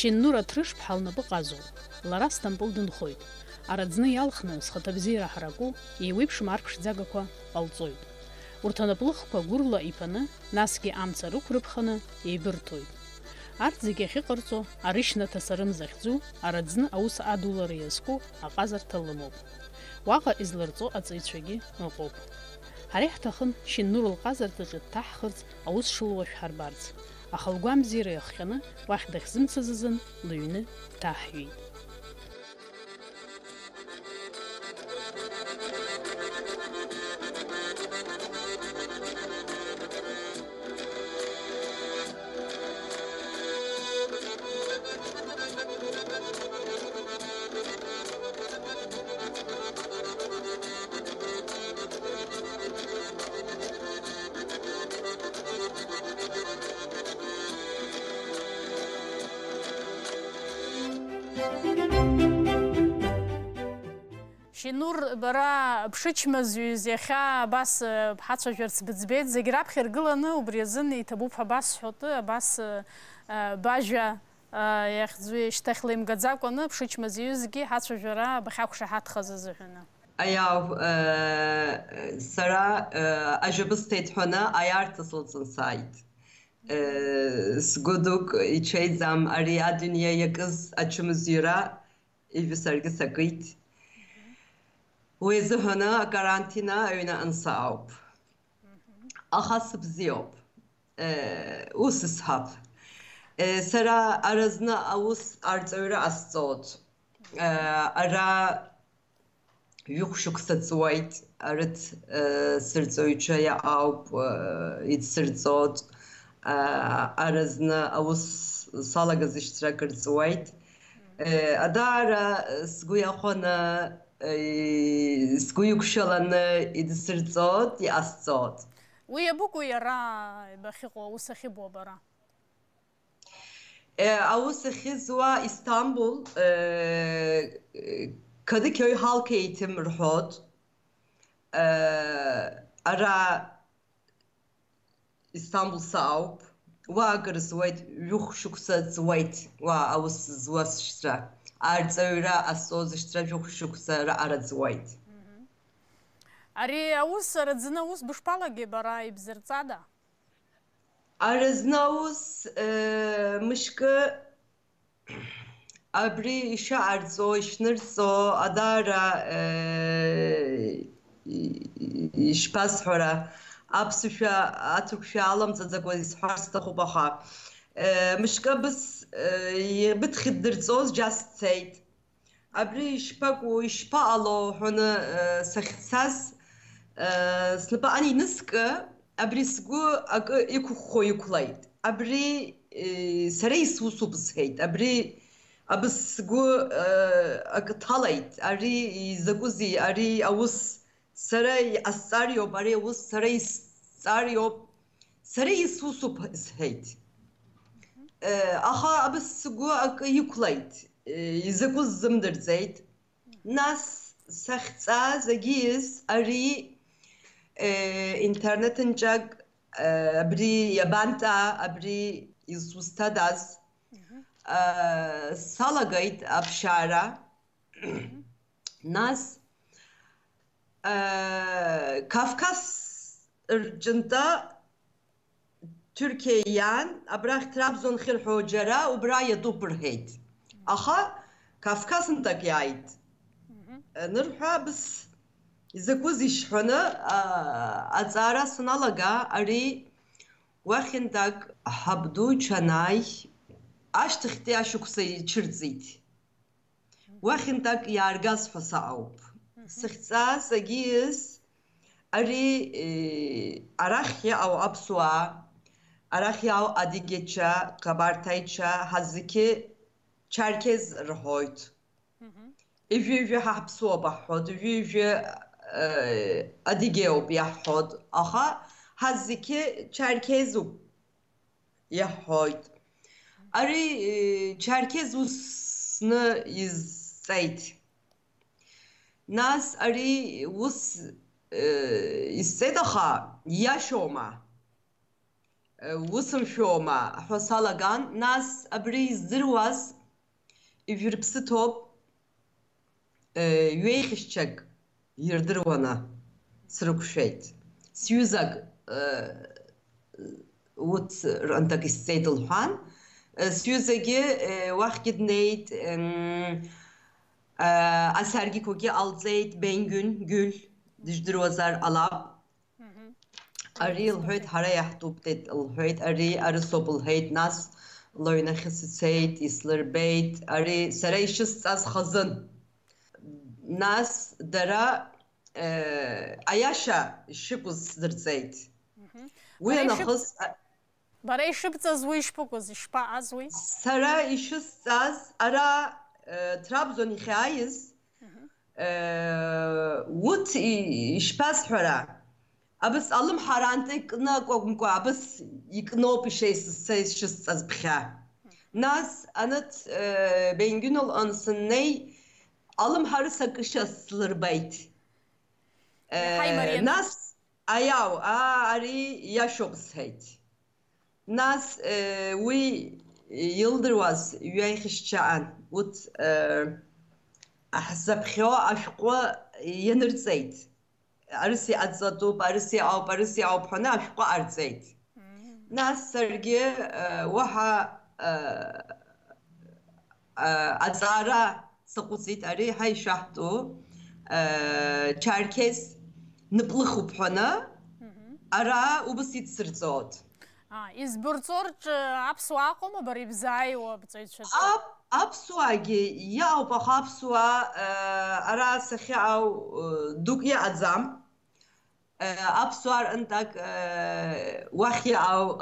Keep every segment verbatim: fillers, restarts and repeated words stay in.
Шьыннур Аҭрышԥҳа лнапы ҟазоуп. Лара Сҭампыл дынхоит. Араӡны иалхны, зхаҭабзиара ҳараку, еиуеиԥшым арԥшӡагақәа ҟалҵоит. Урҭ анаплыхқәа гәырла иԥаны, насгьы амца рықәрыԥханы еибырҭоит. Арҭ зегьы ахьыҟарҵо, арышьнаҭа сарым захьӡу, араӡны аус адулара иазку аҟазарҭа лымоуп. Уаҟа излырҵо аҵаҩцәагьы ыҟоуп. Ҳара иаҳҭахын Шьыннур лҟазарҭаҿы дҭаҳхырц, аус шылуа шәҳарбарц. Аха лгәамбзиара иахҟьаны уахь дахьзымцаз азын лыҩны дҭаҳҩит. Шьынур, бара бшычмазаҩыз иахьа абас, э, бҳацәажәарц быӡбеит, зегь раԥхьа иргыланы, убри азын иҭабуп ҳәа басҳәоит, абас, э, э, бажәа, э, иахьӡу шьҭахьла имгаӡакәаны, бшычмазаҩызгьы ҳацәажәара бахьақәшаҳаҭхаз азыҳәаны. Аиаау, э, сара, э, ажәа бысҭеит ҳәаны аиарҭа сылҵын сааит. Э, сгәы дук ичеиӡам ари адунеи иакыз ачымазаҩра, ижәы саргьы сакит. Уи азыҳәаны акарантина аҩны ансаауп. Аха сыбзиоуп. Э, ус исҳәап. Э, сара аразны аус арҵаҩра ҟасҵоит. Э, ара ҩышықәса ҵуеит, арыҭ, э, сырҵаҩцәа иаауп, э, идсырҵоит. Э, аразны аус салагазшьҭра акыр ҵуеит. Э, даара, э, сгәы иахәаны, э, сгәы иқәшәаланы идсырҵоит, иҟасҵоит. Уи иабыкәу иара бахьыҟоу, аус ахьыбуа бара? Э, аус ахьызуа Истамбул, э, э, Kadıköy Halk Eğitim рҳәоит. Э, ара Истамбул саауп. Уа акыр зуеит, ҩышықәса ҵуеит. Уа аус зуа сышьҭра. Арҵаҩра ҟасҵо зышьҭра ҩышықәса раҟара ҵуеит. Мгм. Ари аус араӡны аус бышԥалагеи бара, ибзырҵада? Аразны аус, э, мышкы абри ишыҟарҵо, ишнырҵо, даара, э, и-, и-, ишԥасҳәара, аԥсышәа, аҭырқәшәа аламҵаӡакәа исҳәар сҭахуп, аха, э, мышкы абыс, э, ибыҭхьыддырҵоз џьа сцеит. Абри ишԥакәу, ишԥаҟало ҳәаны, э, сахьцаз, э, снапы аниныск, абри сгәы акы иқәыхәхәо иқәлеит. Абри, э, сара исусуп сҳәеит. Абри абас сгәы, э, акы ҭалеит. Ари изакәызеи? Ари аус сара иҟасҵар иоуп, ари аус сара исҵар иоуп, сара исусуп сҳәеит. Э, аха абас сгәы акы иқәлеит, э, изакәыз сзымдырӡеит. Нас сахьҵааз агьиз ари, э, интернет-нҿак, э, абри иабантаа, абри изусҭадаз, э, салагеит аԥшьара. Нас, э, Кавказ рҿынтәа Ҭырқьиа иан, абрахь Трабзон ахьырҳәо џьара убра иатәуп рҳәеит. Аха Кавказ нтак иааит. Анырҳәа, абас изакәызеи шәҳәаны, а, аҵаара саналага, ари уахьынтәак ҳабду чанааи ашьҭахьтәи ашықәса ицәырҵит. Уахьынтәак иааргаз ҳәа саауп. Сахьҵааз агьиз, ари, э, арахь иҟоу аԥсуаа, арахь иҟоу адыгьача, қабарҭаича, ҳазқьы чарқьез рҳәоит. Ижәы-ижәы ҳа ҳаԥсуоуп аҳҳәоит, ижәы-ижәы, э, адыгьеиуп иаҳҳәоит, аха ҳазқьы чарқьезуп иаҳҳәоит. Ари, э, чарқьез усны изҵеит. Нас ари ус, э, изҵеит, аха иашоума? Усымшәоума ҳәа салаган, нас абри издыруаз ижәырԥсыҭоуп, ҩеихьшьцәак ирдыруаны срықәшәеит. Сҩызак, урҭ рынтәак исҵеит лҳәан, сҩызагьы уахьгьы днеит, асаргьқәагьы ҟалҵеит, Бенгюн, Гюль, дыжәдыруазар ҟалап. Ари лҳәеит, ҳара иаҳтәуп, лҳәеит, ари арысоуп, лҳәеит, нас лыҩнахьы сцеит, ислырбеит, ари сара ишысҵаз хазын. Нас дара, э, аиаша шыкәыз сдырҵеит. Уи Бара анахыс, ишыб-, а- бара ишыбҵаз уи ишԥыкәыз, ишԥаҟаз уи? Сара ишысҵаз, ара, э, Трабзон иахьааиз, Э, урҭ и-, ишԥасҳәара? Абас алымҳара анҭ икны акәымкәа, абас икноуп ишеисысса ишысҵаз ԥхьа. Нас анҭ, э, Бенгюн лҟын сыннеи, алымҳара сакышьа слырбеит. Э, Иаҳа имарианы. Нас, аиау, аа, ари иашоуп сҳәеит. Нас, э, уи илдыруаз ҩаихьшьцәаан, урҭ, э, ҳзаԥхьо ашәҟәы ианырҵеит. Арыс иҟаҵатәуп, арыс иҟоуп, арыс иҟоуп ҳәаны ашәҟәы ҟарҵеит. Нас саргьы, э, уаҳа, э, э, аҵаара саҟәыҵит, ари ҳа ишаҳтәу, э, Чарқьез ныԥлыхуп ҳәаны, ара убас идсырҵоит. А, избырҵо рҿы аԥсуаа ыҟоума бара ибзааиуа абҵаҩцәа рҿы? Ап-, аԥсуаагьы иаауп, аха аԥсуаа, э, ара сахьаау, э, дук иаҟаӡам. Э, аԥсуаа рынтәак, э, уахь иаау, э,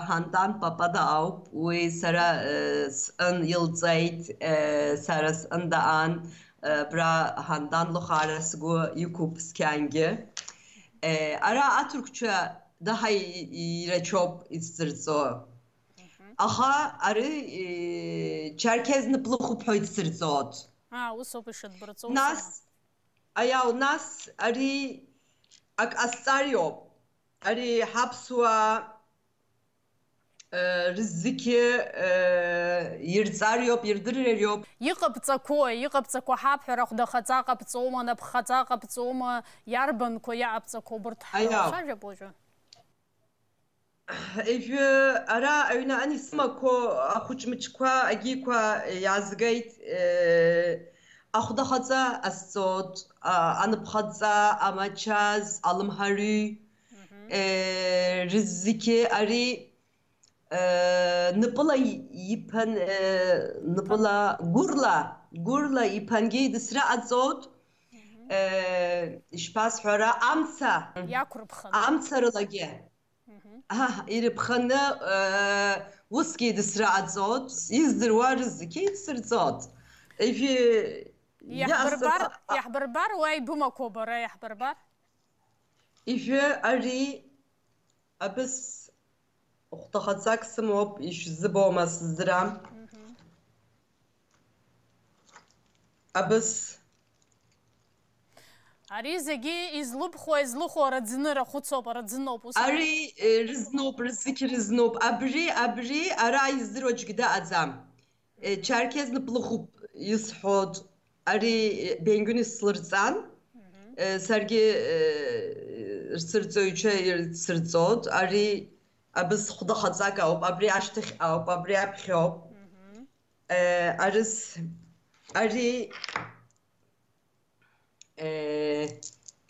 Ҳантан Папада ауп. Уи сара, э, сҟын илҵеит, э, сара сҟын даан, э, абра Ҳантан лыхаара сгәы иқәуп сқьангьы. Э, ара аҭырқәцәа даҳа и-, и-, ирацәоуп исзырҵо. Аха ари, э, Чарқьез ныԥлыхуп ҳәа исзырҵоит. А, ус ауп ишыдбырҵо, ус Нас, ама? Аиау, нас ари ак ҟасҵариоуп. Ари ҳаԥсуаа, э, рызқьы, э, ирҵариоуп, ирдыррариоуп. Иҟабҵақәои, иҟабҵақәа ҳабҳәар, ахәдахаҵа ҟабҵома, анапхаҵа ҟабҵома, иарбанқәа иаҟабҵақәоу убырҭ Аиау. Ҳалацәажәап уажәы? Ижәы ара аҩны ан исымақәо ахәыҷмыҷқәа агьиқәа иаазгеит, э, ахәдахаҵа ҟасҵоит, а, аныԥхаҵа, амачаз, алымҳарыҩ, Мгм. э, рызқьы ари, э, напыла и-, иԥан, э, напыла гәырла, гәырла иԥангьы идысра ҟаҵоит, Мгм. э, ишԥасҳәара, амца, Иақәрыԥханы. Амца рылагьы. Мгм. Аа, ирыԥханы, э, усгьы идысра ҟаҵоит, издыруа рызқьы идсырҵоит. Ижәи Иаҳбырбар, иаасырба-, а- иаҳбырбар, уа ибымақәоу бара, иаҳбырбар? Ижәы ари абыс хәҭахаҵак сымоуп, ишәзыбома сыздырам. Мгм. Абыс. Ари зегьы излыбхуа, излыхәо араӡны рахәыцоуп, араӡноуп, ус Ари, ами? Э, рызноуп, рызқьы рызноуп. Абри, абри, ара издыруа џьгьы дыҟаӡам. Э, Чарқьез ныԥлыхуп исҳәоит. Ари, э, Бенгюни слырҵан. Мгм. Э, саргьы, э, рцырҵаҩцәа ирцырҵоит. Ари абыс хәдахаҵак ауп, абри ашьҭахь ауп, абри аԥхьоуп. Мгм. Э, арыс, ари, э,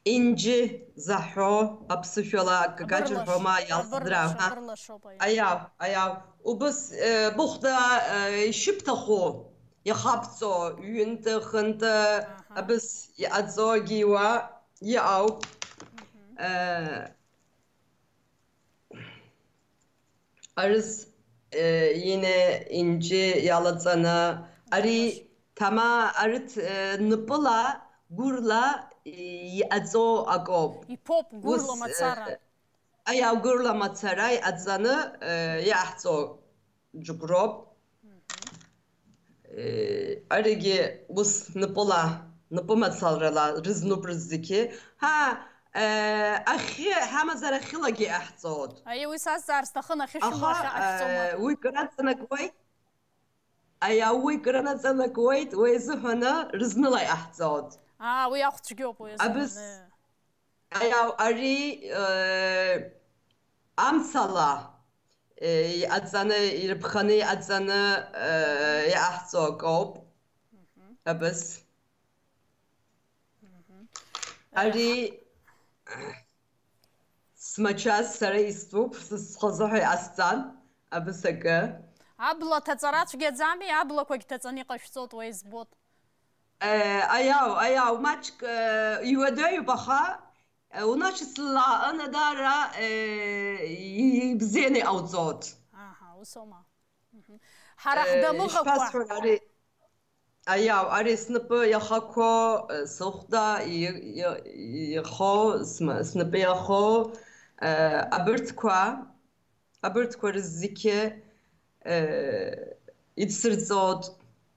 инџьы заҳәо аԥсышәала акакаҷ Абырлаш-, рҳәома, иалҵ абырлаш-, дра, ҳа? Абырлашоуп, аиа. Аиау, аиау. Убыс, э, быхәда, э, ишыбҭаху, иахабҵо, ҩынтә, хынтә, Аҳа. Абыс иҟаҵогьы уа иҟоуп. Мгм. Э, Арыс, э, ине инџьы иалаҵаны, ари Абырлаш. Ҭама арыҭ, э, напыла, гәырла, э, иҟаҵо акоуп. Иԥоуп гәырла Ус, э, мацара. Аиа, гәырла мацара иҟаҵаны, э, иаҳҵо џьыгәроуп. Мгм. Э, аригьы ус напыла, напымацалрала рызнуп рызегьы. Ҳа, Э, ахьы ҳамазар ахьылагьы иҟаҳҵоит. Аиеи, уи сазҵаар сҭахын, ахьы шәымоу Аха, ахьы ҟашәҵома? Э, уи краҵанакуеит. Аиеи, уи кранаҵанакуеит, уи азыҳәаны рызныла иҟаҳҵоит. Аа, уи ахә цәгьоуп, уи азыҳәаны. Абыс-, Аиеи, ари, э, амцала, э, иҟаҵаны, ирԥханы иҟаҵаны, э, иҟаҳҵо акоуп. Абыс. Ари смачаз сара истәуп, схазы ҳәа иҟасҵан, абыс акы. Абла ҭаҵара цәгьаӡами? Аблақәагь ҭаҵаны иҟашәҵоит, уа избоит. Э, аиеи, аиеи, маҷк, э, иуадаҩуп, аха, э, уначысла анадара, э, и-, ибзианы иҟауҵоит. Аҳа, ус аума? Мгм. Ҳара Э, ҳдамыӷақәа. Ишԥасҳәара, ари, аиеи, ари снапы иахақәоу, э, сыхәда и-, и-, иахоу, сма-, снапы иахоу, э, абырҭқәа, абырҭқәа рызегьы, э, идсырҵоит.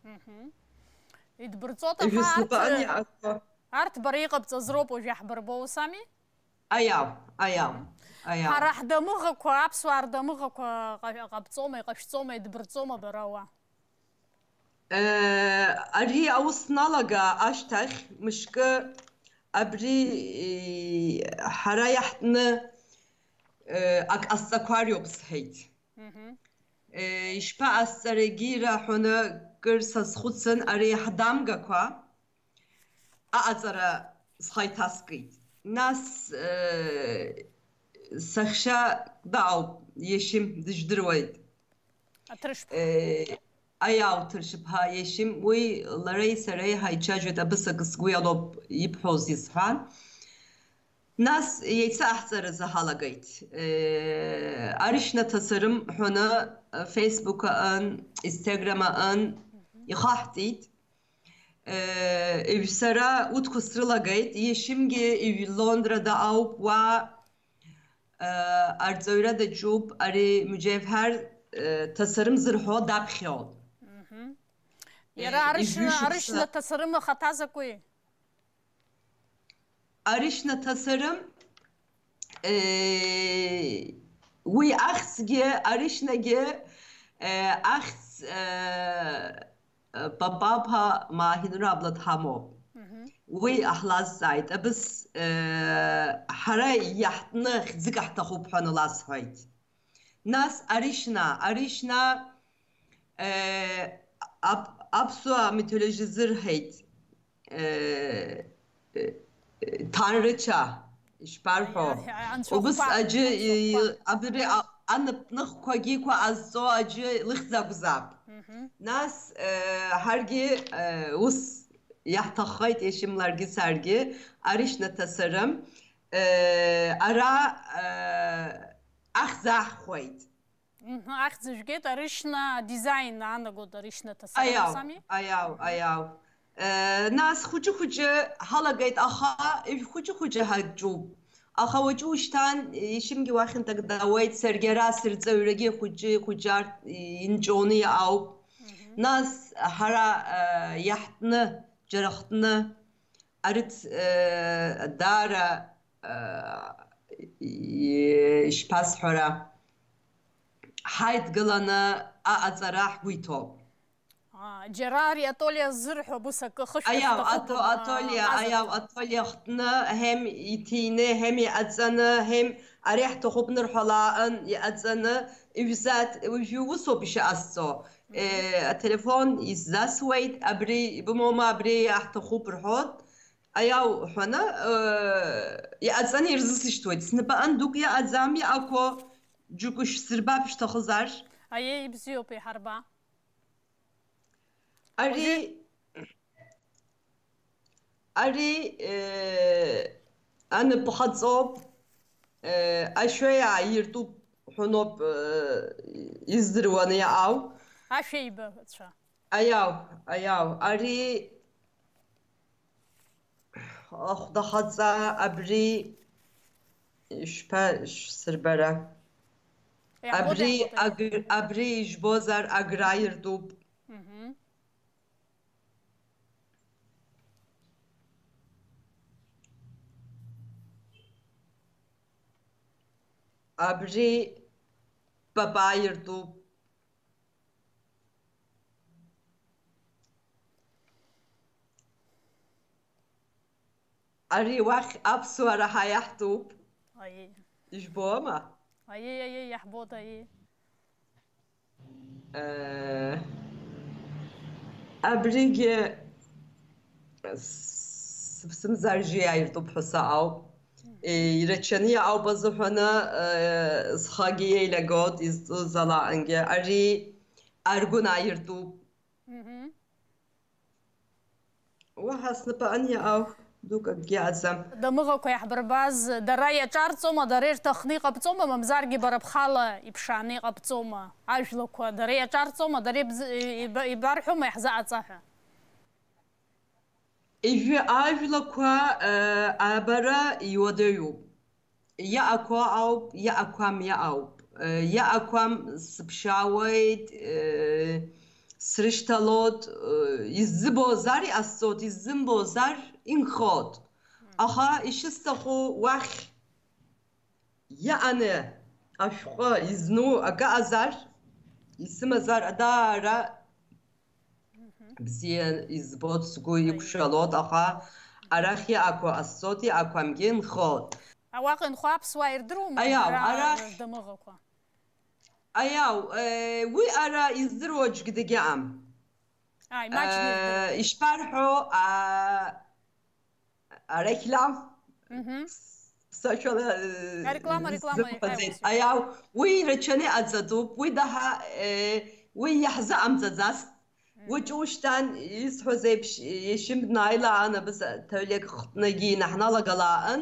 Мгм. Идбырҵоит, аха Ижәызбан арҭ, иаақәа. Арҭ бара иҟабҵаз роуп уажә иаҳбырбо, ус ами? Аиеи, аиеи, аиеи. Ҳара ҳдамыӷақәа, аԥсуаа рдамыӷақәа ҟа-, ҟабҵома, иҟашәҵома, идбырҵома бара уа? Э, ари аус налага ашьҭахь, мышкы абри, э, ҳара иаҳтны, э, ак ҟасҵақәариоуп сҳәеит. Мгм. Э, ишԥаҟасҵарагьы раҳәаны кыр сазхәыцын, ари ҳдамгақәа аҟаҵара схы иҭаскит. Нас, э, саҳәшьа дыҟоуп, Иашьым дыжәдыруеит. Аҭыршьԥҳа. Э, аиеи, Ҭыршьыԥҳа Иашьым, уи лареи сареи ҳаицәажәеит, абысак сгәы иалоуп ибҳәоз исҳәан. Нас иаицаҳҵаразы ҳалагеит. Э, арышьна ҭасырым ҳәаны, э, Facebook аҟын, Instagram аҟын ихаҳтит. Э, ижә сара утқәа срылагеит, Иашьымгьы ижә Лондрада ауп, уа, э, арҵаҩра даҿуп, ари Муџьеиԥҳар, э, ҭасырым зырҳәо даԥхьоит. Мгм. Иара Э, арышьна, ижәҩышықәса арышьна ҭасырым ахаҭа закәи? Арышьна ҭасырым, э, уи ахьӡгьы, арышьнагьы, э, ахьӡ, э, Папаԥа Маҳинура Абла дҳамоуп. Мгм. Уи ҳлазҵааит. Абыс, э, ҳара иаҳтны хьӡык ҳҭахуп ҳәа ласҳәеит. Нас арышьна, арышьна, э, ап-, аԥсуа митологиа зырҳәеит, э, э, ҭанрыча, ишԥарҳәо? Аиа, анцәахәқәа, Убыс аџьы, анцәахәқәа. И-, абри а-, анаԥныхқәагьы қәа азҵо аџьы лыхьӡ акәзаап. Мгм. Нас, э, ҳаргьы, э, ус иаҳҭаххеит, Иашьым ларгьы саргьы, арышьна ҭасырым, э, ара, э, ахьӡ аҳхуеит. Мгм, ахьӡ жәгеит, арышьна адизайн аанагоит, арышьна ҭасырым Аиау, сами? Аиау, Мгм. Аиау. Э, нас хәыҷы-хәыҷы ҳалагеит, аха хәыҷы-хәыҷы ҳаҿуп. Аха уаҵәы ушьҭан, ишьымгьы уахьынтак даауеит, саргьы ара сырҵаҩрагьы хәыҷы-хәыҷы арҭ инҵәоны иҟоуп. Мгм. Нас ҳара, э, иаҳтны, џьара хтны, арыц, э, даара, э, и-, ишԥасҳәара, ҳаидгыланы аҟаҵара ҳгәы иҭоуп. Аа, џьара ари атолиа ззырҳәо бысакы хышәҭ Аиау, шәҭахуп, ато-, аа, атолиа, ҟазарҭа. Аиау, атолиа хтны, ҳем иҭины, ҳем иҟаҵаны, ҳем ари ҳҭахуп нырҳәалаан иҟаҵаны, ижәзаҭ-, уажәы усоуп ишыҟасҵо. Мгм. Э, ателефон исзасуеит, абри ибымоума, абри иаҳҭахуп рҳәоит. Аиау, ҳәаны, э, иҟаҵаны ирзысышьҭуеит. Снапаҟын дук иҟаӡам, иҟақәоу џьоукы шәсырбап шәҭахызар. Аиеи, ибзиоуп, иҳарба. Ари, Уажәы- ари, э, анапхаҵоуп, э, ашәеи ааиртуп ҳәаноуп, э, издыруаны иҟоу. Ашәеибацәа. Аиау, аиау, ари ахәдахаҵа абри ишԥа-, шәсырбара. Иаҳбоит, Абри иаҳбоит. Агр-, абри ижәбозар агра иртуп. Мгм. Абри папа иртәуп. Ари уахь аԥсуара ҳаиаҳтәуп. Аиеи. Ижәбома? Аиеи, аиеи, иаҳбоит, аиеи. Э, абригьы сыԥсымзар жьи аиртуп ҳәа саауп. Э, ирачаны иаауп азыҳәаны, э, схагьы еилагоит изҵыз алаҟангьы. Ари аргәын аиртуп. Мгм. Уаҳа снапаҟны иаау дук акгьы ыҟаӡам. Дамыӷақәа иаҳбырбаз, дара иаҿарҵома, дара ирҭахны иҟабҵома, мамзаргьы бара бхала иԥшааны иҟабҵома? Ажәлақәа дара иаҿарҵома, дара ибз-, иба-, ибарҳәома иаҳзаҟаҵа ҳәа? Ижәы ажәлақәа, э, абара иуадаҩуп. Иаақәа ауп, иаақәам иаауп. Э, иаақәам сыԥшаауеит, э, срышьҭалоит, э, иззыбозар иҟасҵоит, иззымбозар инхоит. Аха ишысҭаху уахь иааны ашәҟәы изну акы ыҟазар, исымазар даара бзиа избоит, сгәы иқәшәалоит, аха арахь иаақәа ҟасҵоит, иаақәамгьы нхоит. Ауаҟа инхо аԥсуаа ирдыруама? Аиау, дара арахь рдамыӷақәа? Аиау, э, уи ара издыруа аӡәгьы дагьыҟам. Ааи, маҷны ирдыруеит. Э, ишԥарҳәо, а, ареклам? Мгм. Сашәала, э, ареклама, ареклама, сзықәԥаӡеит. Аиау, уи ирацәаны иҟаҵатәуп, уи даҳа, э, уи иаҳзыҟамҵаӡацт. Уаҵәы ушьҭан исҳәаз еиԥш, ишьым днааилаан, абас ҭәа-лек хтәнагьы инаҳналагалаан,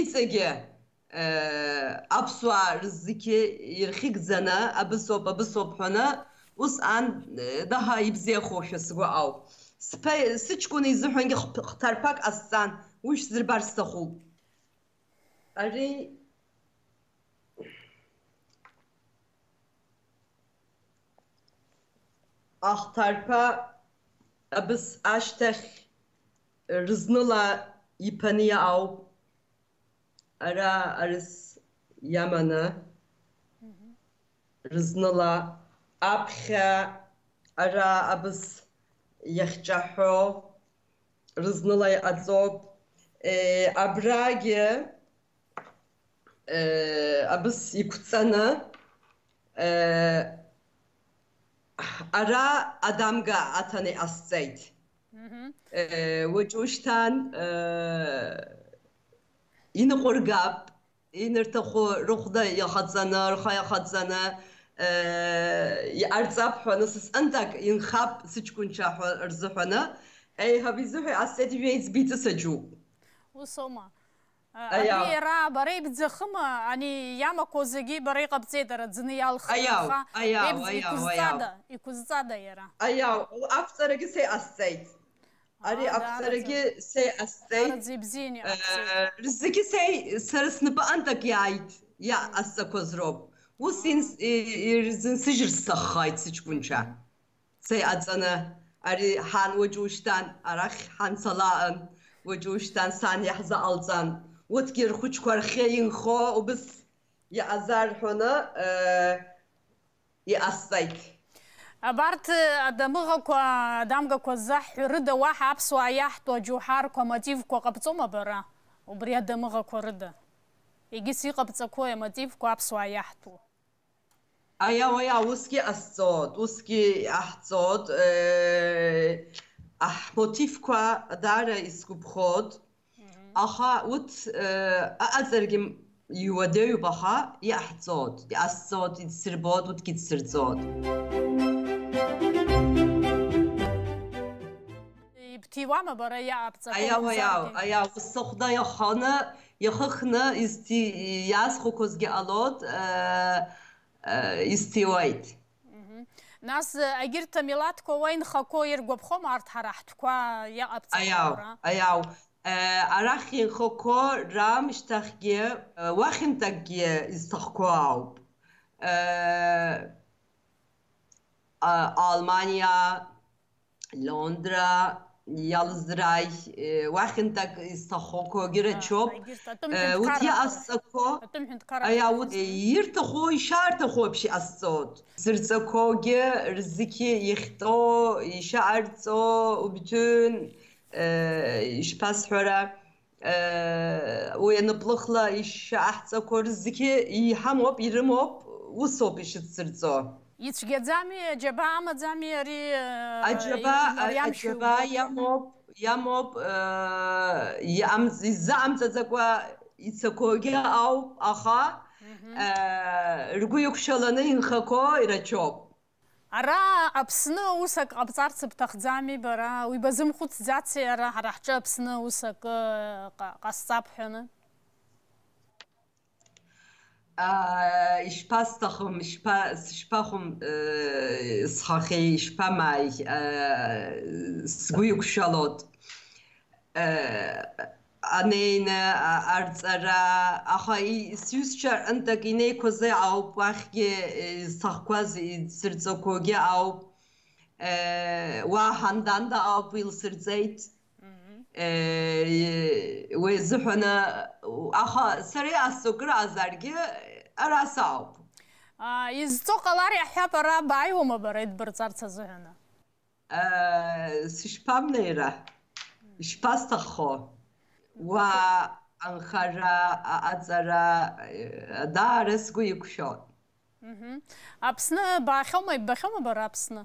иҵегьы, э, аԥсуаа рзқьы ирхьыгӡаны, абысоуп, абысоуп ҳәаны, усҟан, э, даҳа ибзиахошәа сгәы ауп. Сԥа, сыҷкәын изыҳәангьы хҭ-, хҭарԥак ҟасҵан, уи шәзырбар сҭахуп. Ари ахҭарԥа абыс ашьҭахь рызныла иԥаны иаауп. Ара арыс иаманы рызныла аԥхьа ара абыс иахьҿаҳәо рызныла иҟаҵоуп. Е, абрагьы, е, абыс иқәҵаны, е, ара адамга аҭаны иҟасҵеит. Мгм. Е, уаҵәы ушьҭан, е, иныҟәыргап, инырҭаху рыхәда иахаҵаны, рхы иахаҵаны, э, иҟарҵап ҳәа, нас сҟынтә ак инхап сыҷкәынцәа ҳәа рзыҳәаны, еиҳаб изыҳәа иҟасҵеит жәеизб иҵыс аџьуп. Усоума? А, аиау. Абри иара бара ибӡахыма, ани иамақәоу зегьы бара иҟабҵеит, ара ӡны иалхны, аиау, аха аиау, ибз-, аиау, иқәызҵада, аиау. Иқәызҵада иара? Аиау, ақәҵарагьы са иҟасҵеит. Ари ақәҵарагьы са иҟасҵеит. Даараӡа ибзианы иҟаҳҵеит. Э, зегьы са, сара снапы антак иааит, иа, мм, ҟасҵақәаз роуп. Ус инс-, и-, ирзынсыжьыр сҭаххеит сыҷкәынцәа. Са иҟаҵаны, ари ҳан уаҵәы ушьҭан, арахь ҳанцалаан, уаҵәы ушьҭан сан иаҳзаҟалҵан. Урҭгьы рхәыҷқәа рхы инхо убыс иҟазар ҳәаны, э, иҟасҵеит. Абарҭ, э, адамыӷақәа, адамгақәа ззаҳҳәо рыда уаҳа аԥсуаа иаҳтәу аџьоуҳарқәа, амотивқәа ҟабҵома бара? Убри адамыӷақәа рыда. Егьыс иҟабҵақәои амотивқәа аԥсуаа иаҳтәу? Аиау, аиау, усгьы ҟасҵоит, усгьы иҟаҳҵоит, э, аҳмотивқәа даара исгәаԥхоит. Аха урҭ, э, ыҟаҵаргьы иуадаҩуп, аха иҟаҳҵоит, иҟасҵоит, идсырбоит, урҭгьы дсырҵоит. Ибҭиуама бара иаҟабҵақәо? Аиау, аиау, мамзаргьы? Аиау, ус сыхәда иаханы, иахыхны изҭи-, иаасхәақәозгьы ҟалоит, э, э, изҭиуеит. Мгм. Нас, э, егьырҭ амилаҭқәа уа инхақәоу иргәаԥхома арҭ ҳара ҳтәқәа иаҟабҵақәо? Аиау, ара? Аиау. Э, арахь инхақәоу раамышьҭахьгьы, э, уахьынтәакгьы изҭахқәоу ауп. Э, а, Алманиа, Лондра, иалызрааи, уахьынтәак изҭаххоқәагьы рацәоуп. Егьырҭ атәым ҳәынҭқарра, урҭ иҟасҵақәо, атәым ҳәынҭқарра аиа, урҭ ирҭаху, ишаарҭаху вообще ҟасҵоит. Зырҵақәоугьы рзықьы иахьтәоу, ишаарҵо, убиҭыҩын, ишԥасҳәара, уи аныплыхла ишааҳҵақәо рзықьы иҳамоуп, ирымоуп, усоуп ишыцзырҵо. Ицәгьаӡами, аџьабаа амаӡами ари, э, Аџьабаа, ари амшә аџьабаа иубоит? Иамоуп, иамоуп, э, иамз-, иззаамҵаӡакәа ицақәоугьы ауп, аха, Мгм. э, ргәы иқәшәаланы инхақәо ирацәоуп. Ара Аԥсны аус ак ҟабҵарц бҭахӡами бара? Уи базымхәыцӡаци ара, ҳара ҳҿы Аԥсны аус акы ҟа-, ҟасҵап ҳәаны? Аа, ишԥасҭахым, ишԥа-, сышԥахәым, э, схахьеи, ишԥамааи, э, сгәы иқәшәалоит. Э, анеины, а-, арҵара, аха и-, сҩызцәа рҟынтәак инеиқәазы ауп уахьгьы, э, изҭахқәаз, изырҵақәогьы ауп. Э, уа Ҳанданда ауп илсырҵеит. Мгм. Э, уи азыҳәаны, аха сара иаасҵо акыр аазаргьы, ара саауп. А, изҵо ҟалар иаҳҳәап, ара бааиуама бара идбырҵарц азыҳәаны? Э, сышԥамнеира? Ишԥасҭаххо? Уа анхара, а-, аҵара, э, даара сгәы иқәшәоит. Мгм. Аԥсны баахьоума, иббахьоума бара Аԥсны?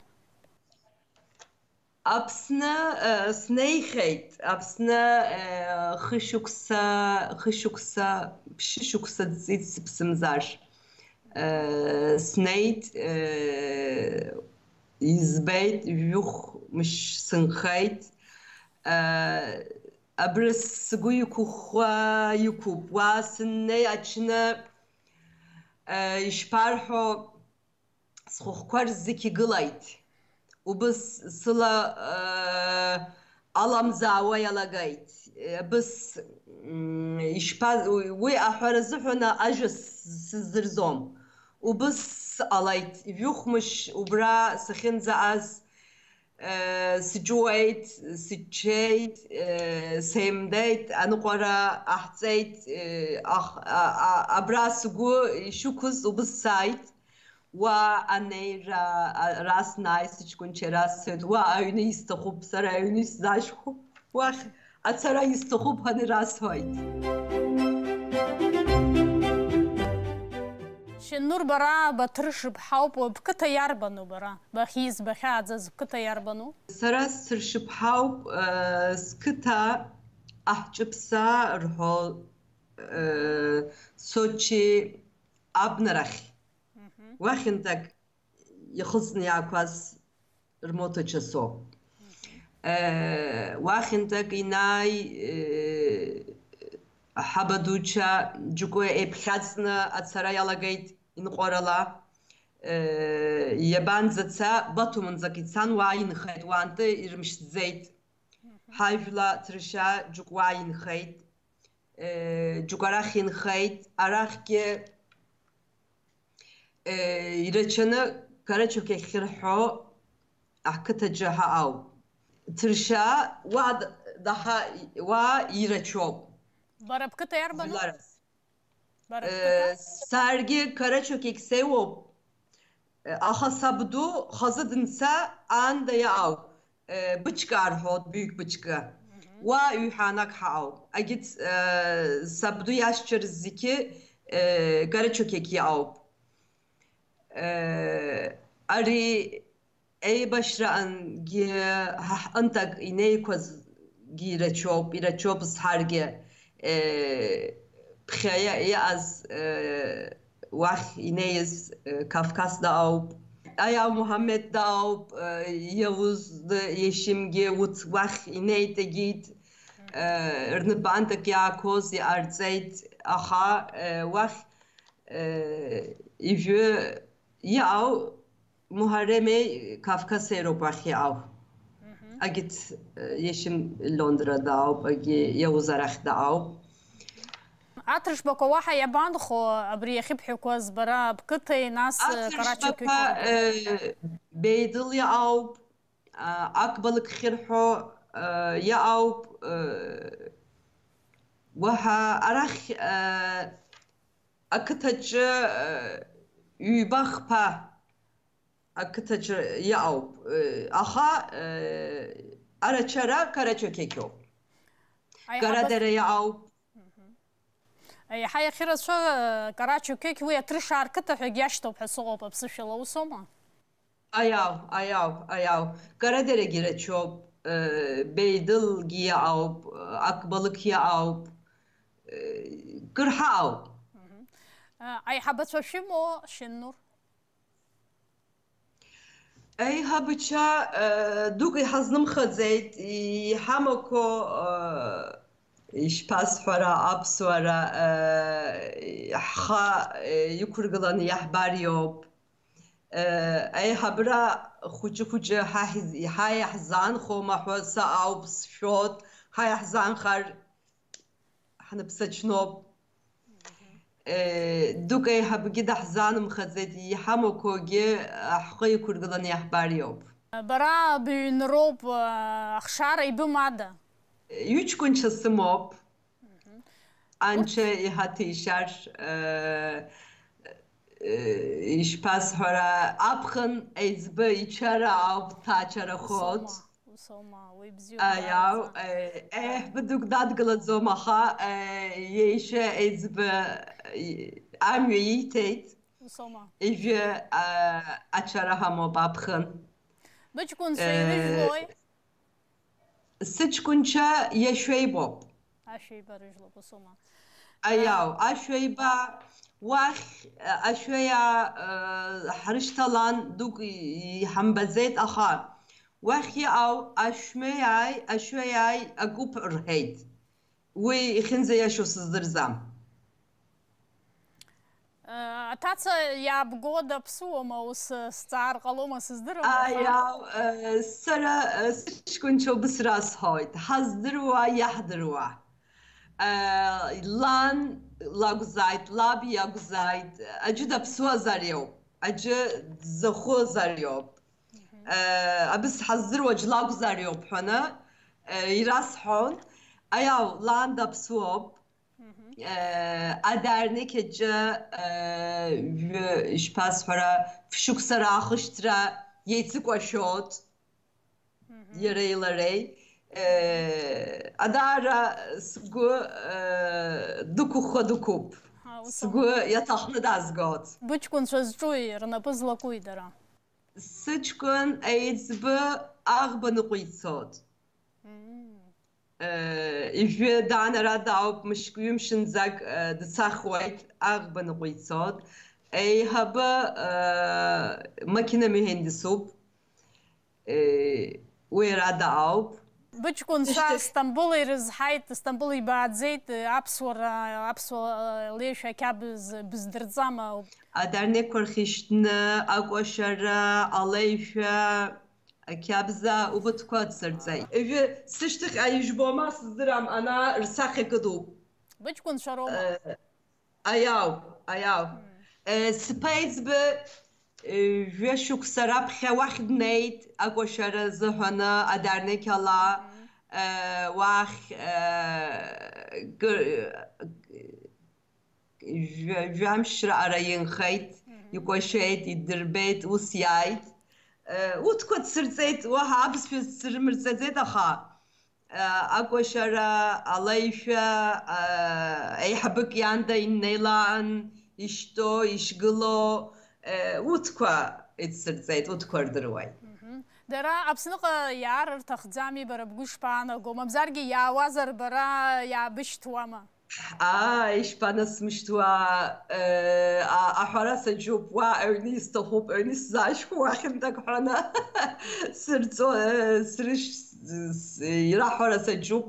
Аԥсны, э, снеихьеит. Аԥсны, э, хышықәса, хышықәса, ԥшьышықәса ҵит сыԥсымзар. Э, снеит, э, избеит, жәохә мыш сынхеит. Э, абра сгәы иқәыххуа иқәуп. Уа сыннеи аҽны, э, ишԥарҳәо, схәыхқәа рзықь игылеит. Убыс сыла, э, аламзаауа иалагеит. Абыс, м, ишԥа-, уи аҳәара азыҳәан ажәа с-, сыздырӡом. Убыс сҟалеит. Жәохә мыш убра сахьынӡааз, э, сыҷуеит, сыччеит, э, сеимдеит, аныҟәара аҳҵеит, э, ах-, а-, а-, абра сгәы ишықәыз убыс сааит. Уа анеира, а, ара снааи, сыҷкәынцәа расҳәеит, уа аҩны исҭахуп, сара аҩны исзашьхәуп, уахь ацара исҭахуп ҳәа расҳәеит. Шьанур, бара Баҭыр Шыԥҳауп, бқыҭа иарбану бара? Бахьиз, бахьааӡаз бқыҭа иарбану? Сара Сҭыр Шыԥҳауп, э, сқыҭа Аҳҿыԥса рҳәо, э, Сочи абнарахь. Мгм. Уахьынтәак ихыҵны иаақәаз рмоҭа часоуп. Э, уахьынтәак инааи, э, ҳабадуцәа џьоукы еиԥхьаҵны ацара иалагеит инҟәарала. Э, иабанӡаца, Батумынӡак ицан, уа инхеит, уаантәи ирымшьӡеит. Ҳажәла ҭыршьа џьоук уа инхеит. Э, џьоук арахь инхеит, арахьгьы, э, ирацәаны Карачок иахьырҳәо ақыҭаҿы ҳаҟоуп. Ҭыршьаа уа д-, даҳа-, уа ирацәоуп. Бара бқыҭа иарбану? Жәлараз. Бара Э, бқыҭа? Саргьы Карачок иахь сеиуоуп. Аха сабду хазы дынца аанда иаау, э, бычка арҳәоит, бҩык бычка. Мгм. Уа ҩҳәанак ҳаауп. Агьыц, э, сабду иашьцәа рзегьы, э, Карачокек иаауп. Э, ари еибашьраангьы ҳа ҳҟынтә ак инеиқәазгьы ирацәоуп, ирацәоуп зҳаргьы. Э, ԥхьа иа-, иааз, э, уахь инеиз, э, Кавказ даауп. Аиа Муҳаммед даауп, э, Иауз д-, Ешимгьы уц-, уахь инеит, егьит, э, рнапаантак иаақәоз иҟарҵеит, аха, э, уахь, э, ижәы иаау Муҳарремеи Кавказ еироуп уахь иаау. Мгм. Агьыц, э, Ешим Лондра даауп, агьи Иауз арахь даауп. Аҭыршбақәа уаҳа иабанхо абри иахьыбҳәақәаз бара бқыҭеи, нас, э, Аҭыршбақәа, Карачокеи? Э, Беидыл иаауп, а, Акбалықь хьырҳәо, иаауп, уаҳа арахь, ақыҭаҿы ҩба-хԥа ақыҭаҿы иаауп, аха арачара Карачо Кекиоуп. Аиҳабыс- Карадара иаауп. Еиҳа иахьырацәоу, Карачо Кеки уи Аҭрышаа рқыҭа ҳәагьы иашьҭоуп ҳәа сыҟоуп, аԥсышәала усоума? Аиау, аиау, аиау. Карадерагьы рацәоуп, Беидылгьы иаауп, Акбалықь иаауп, кыр ҳаауп. Аиҳабацәа шәымоу, Шьыннур? Аиҳабацәа дук иҳазнымхаӡеит, иҳамақәо, ишԥасҳәара, аԥсуара, ҳхы иқәыргыланы иаҳбар иоуп. Аиҳабра хәыҷы-хәыҷы ҳа иаҳзаанхома ҳәа са ауп сшәоит, ҳа иаҳзаанхар ҳныԥсачноуп. Дук аиҳабгьы даҳзаанымхаӡеит, иҳамақәоугьы ҳхы иқәыргыланы иаҳбар иоуп. Бара быҩнроуп, ахшара ибымада? Ҩыҷкәынцәа сымоуп. Анцәа иҳаҭишьар, ишԥасҳәара, аԥхын еиҵбы ичара ауп, ҭаачарахоит. Усоума, усоума, уи бзиоуп. Аиау, еиҳабы дук дадгылаӡом, аха иеишәа еиҵбы амҩа ииҭеит. Усоума. Ижәы ачара ҳамоуп аԥхын. Быҷкәынцәа ирыжәлои? Сыҷкәынцәа иашәеибоуп. Ашәеиба рыжәлоуп, усоума? Аиау, ашәеиба, уахь, ашәеиа ҳрышьҭалан, дук иҳамбаӡеит, аха уахь иҟоу ашәмеиааи, ашәеиааи акуп рҳәеит. Уи ихьынӡаиашоу сыздырӡам. Аҭаца иаабго даԥсуоума, ус сҵаар ҟалома, сыздыруам, аха. Аиау, сара сыҷкәынцәа убыс расҳәоит, ҳаздыруа, иаҳдыруа. Лан лакәзааит, лаб иакәзааит, аӡәы даԥсуазар иоуп, аӡәы дзахәозар иоуп. Абыс ҳаздыруа аӡә лакәзар иоуп ҳәаны ирасҳәон. Аиау, лан даԥсуоуп. Адарнеқь аҿы, ишԥасҳәара, фшықәса раахышьҭра иеицыкәашоит иареи лареи. Адаара сгәы дықәыхха дықәуп. Сгәы иаҭахны дазгоит. Быҷкәынцәа зҿуи, рнапы злакуи дара? Сыҷкәын еиҵбы аӷба ныҟәицоит. Ижәҩа даанарада ауп, мышк-ҩымшынӡак дцахуеит, аӷба ныҟәицоит. Еиҳабы макьына меҳендисуп, уи арада ауп. Быҷкәынцәа Стамбул ирызҳаит, Стамбул ибааӡеит, аԥсуара, аԥсуа леишәа ақьабз быздырӡама? Адарнеқәа рхьышьҭны, акәашара, алеишәа, ақьабза убытқәа ацырҵеит. Ижәы сышьҭахь аижәбома сыздырам, ана рсахьа кыдуп. Быҷкәынцәа роума? Аиау, аиау. Сԥеиӡбы жәа-шықәса раԥхьа уахь днеит, акәашара азыҳәаны, адарнеқьала, уахь, жәамшьра ара инхеит, икәашеит, идырбеит, ус иааит. Урҭқәа дсырҵеит, уаҳа аԥсшәа срымырҵаӡеит, аха акәашара, алеишәа, еиҳабык ианда иннеилаан, ишьҭоу, ишгылоу, урҭқәа идсырҵеит, урҭқәа рдыруеит. Дара Аԥсныҟа иаар рҭахӡами, бара бгәы ишԥаанаго, мамзаргьы иаауазар бара иаабышьҭуама? Аа, ишԥанасмышьҭуа, аҳәара саҿуп, уа аҩны исҭахуп, аҩны исзаашьҭуп, уахьынтә ак ҳәаны сырҵо, срышь, ираҳәара саҿуп.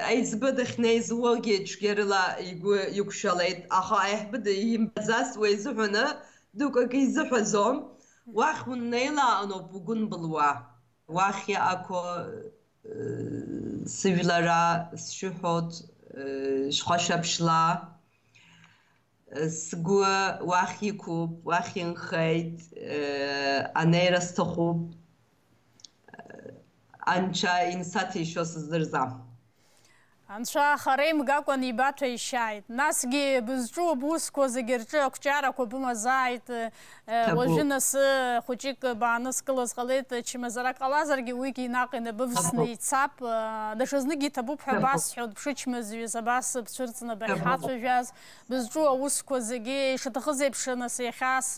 Аиҵбы дахьнеиз уигьы цәгьарыла игәы иқәшәалеит, аха аиҳабы имбаӡацт уи изыҳәаны, дук акы изыҳәаӡом, уахь уннеилааноуп угәы нбылуа. Уахь иаақәо сыжәлара сшәыҳәоит, шәхәашабшьла. Сгәы уахь иқәуп, уахь инхеит, анеира сҭахуп. Анцәа инсаҭишьо сыздырзам. Анцәа хара имгакәан ибаҭәеишьааит. Насгьы бызҿу бусқәа зегьы рҿы ақәҿиарақәа бымазааит. Уажәы нас хәыҷык бааныскылаз ҟалеит, чмазарак ҟалазаргьы уигьы наҟ инабывсны ицап. Даҽазныкгьы иҭабуп ҳәа басҳәоит, бшычмазаҩыз абас бцәырҵны бахьҳацәажәаз, бызҿу аусқәа зегьы ишаҭахыз еиԥш нас иахьа ас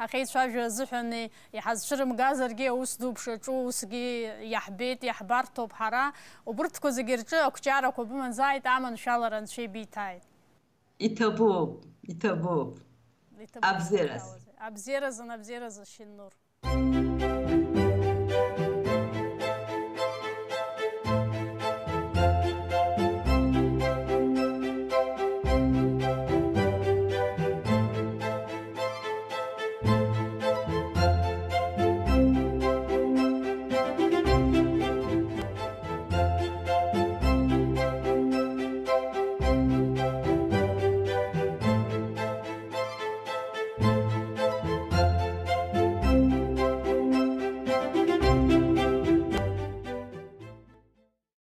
ҳахьеицәажәо азыҳәан иҳазцәырымгазаргьы аус ду бшаҿу усгьы иаҳбеит, иаҳбарҭоуп ҳара. Убырҭқәа зегьы рҿы ақәҿиарақәа бымазааит, аманшәалара Анцәа ибиҭааит. Иҭабуп, иҭабуп. Абзиараз. Абзиаразын, абзиаразы, Шиннур.